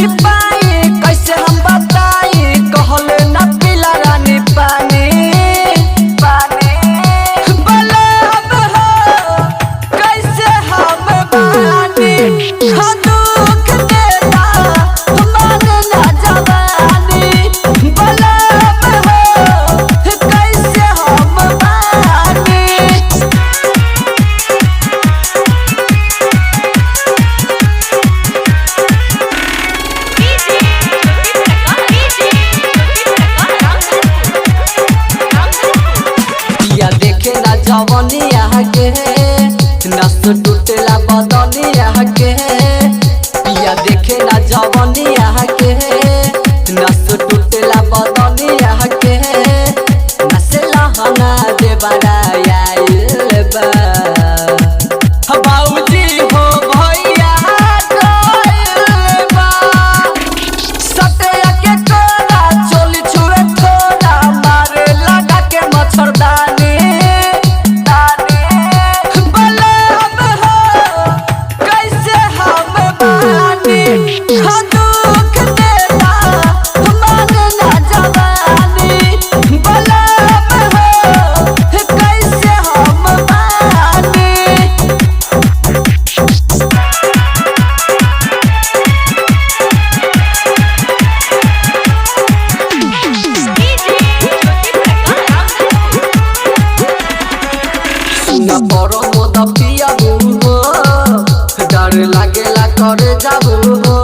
नहीं पाई, कैसे हम बताई, कहले ना पिला रानी पानी पानी। बलब हो कैसे हम बानी, हाँ दुख देता मन ना जवानी। बलब हो कैसे हम बानी। DJ Jyoti Prakash, DJ Jyoti Prakash, Ramdhanpur, Ramdhanpur. पिया देखे ना जवनिया के, नस टूटेला बदनिया के। पिया देखे ना जवनिया के, नस टूटेला बदनिया के। नस लहना देवरा आइल बा, बाबूजी हो भैया गइल बा। सटया के कोरा चोली छुए थोड़ा, मारे लगा के मच्छरदानी दानी। बलब हो कैसे हम बानी, हाँ दुख देता मन ना जवानी। बलब हो कैसे हम बानी। DJ Jyoti Prakash, Ramdhanpur. न परो मोद पियाबू हो, डर लागेला करे जाबू हो।